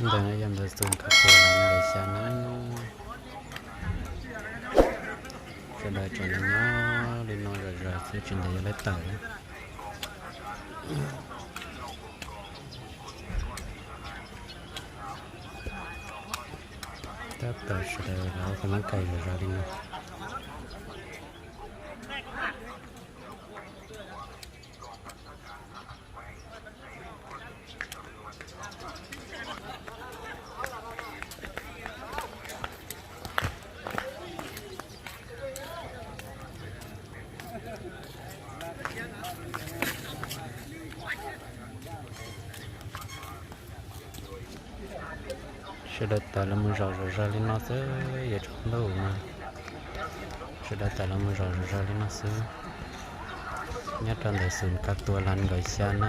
Ntawm no yog ntawm xus kab tua lawv ntawm xya na. Sawv daws tseem nyob li no zom zaws xwb tsis ntev yuav lawv tawm na. Tab tom sawv daws los ua kab kais zom zaws li no. Sawv daws tawm los mus zaum zom zaws li no xwb, yuav tsaus ntuj no. Sawv daws tawm los mus zaum zom zaws li no xwb, nyob rau ntawm xus kab tua lawv nkawd xya na.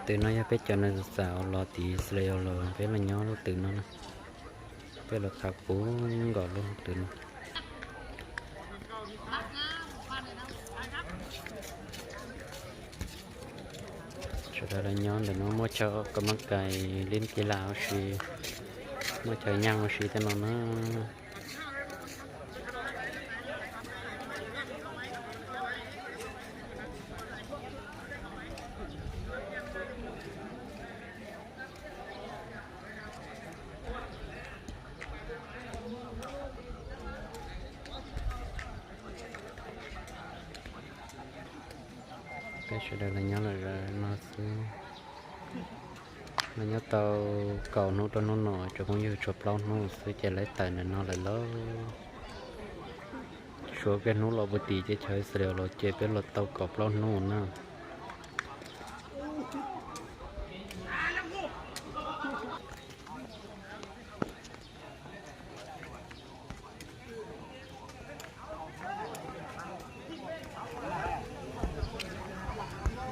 Twm no yog peb cov neeg xam los tim Israel los peb los nyob lub twm no na. Peb los tham puv nkaus lub twm no. Sawv daws los nyob ntawm no muaj chaw kab kais li kis las ua si, muaj chaw nyaaj ua si tej no na. Peb sawv daws los nyob lawm no xwb. Los nyob tau kaum hnub rau hnub no, cov phooj ywg tshuav plaub hnub xwb ces lawv tawm ntawm no lawm lauj. Suav peb hnub los puag tim teb chaws Israel los ces peb los tau kaum plaub hnub na.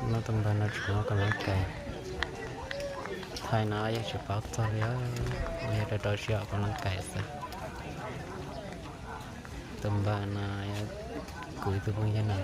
Nub tus npawg no tseem ua kab kais, thaij no yog tsis paub txog li, yog rau rau siab ua kab kais xwb. Tus npawg no kuv ib tug phooj ywg no.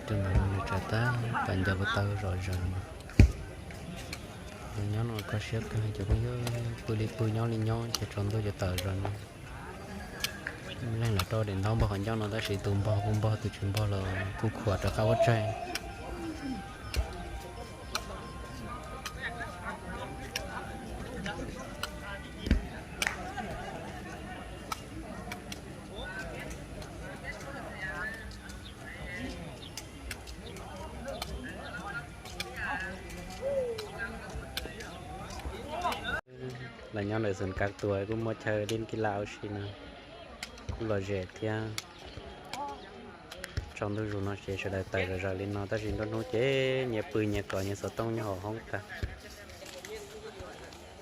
Tus no nws tsav tab tom ncaws kuv taw zom zaws no. Nyob no kho siab kawg, cov phooj ywg pw li pw nyob li nyob ces tsaus ntuj ces tawm zom no. Leej lawv rau daim ntaub npog qhov ncauj no tab sis tus npog kuj npog tus tsis npog los kuj khuam rov qab ua tsaig. Los nyob ntawm xus kab tua kuj muaj chaw li kis las ua si no, kuj lom zem thiab. Tsaus ntuj zus no ces sawv daws tawm zom zaws li no tab sis nruab hnub ces nyias pw nyias kom nyias xov tooj nyob hauv hoob tag.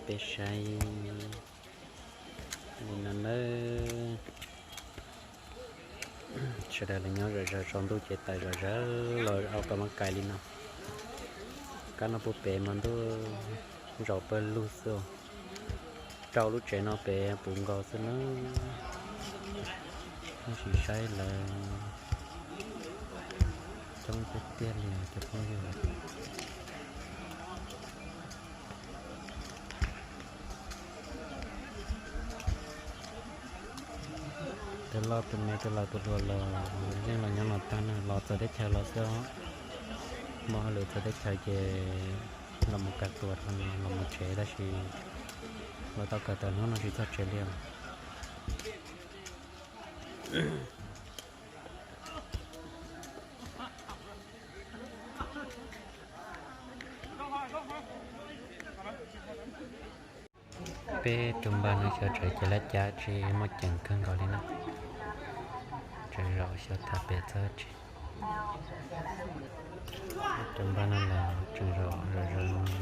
Peb saib li no nawb. Sawv daws los nyob zom zaws tsaus ntuj ces tawm zom zaws los ua kab kais li no. Kab no puag pem mas ntuj ntsaum pawg lug xwb. Rau lub tsev no pem puv nkaus xwb na. Tab sis saib lawv coob tiag tiag li cov phooj ywg. Tus loj tus me tus laus tus hluas los yeej los nyob no tag na, los txawv teb chaws los xwb. Muaj hauj lwm txawv teb chaws ces los mus kab tua rau no los mus tsev tab sis los tau kawm tawm hnub no tsis txog tsev li os. Peb tus npawg no xyov tseem cev laj cav tsis muaj ceem kawg nkaus li na. Tseem zaum xyov tham pem txog tsi. Cov npaj no los tseem zom zom zaws,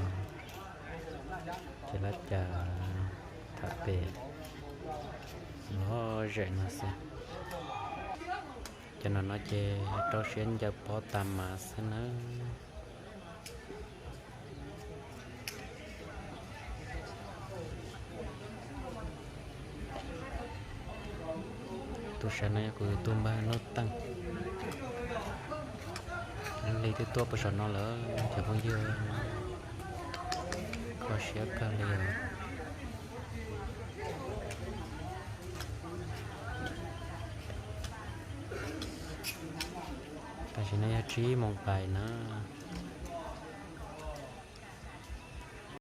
ces lab cas tham pem lom zem no xwb. Cov no no ces rau siab ncaws pob tag mas xwb nawb. Tus sawv no yog kuv tus npawg Nuj Teej. Li twb tuaj puag saum no lawm cov phooj ywg, kho siab kawg li os. Tam sim no yog tsib moos pais na.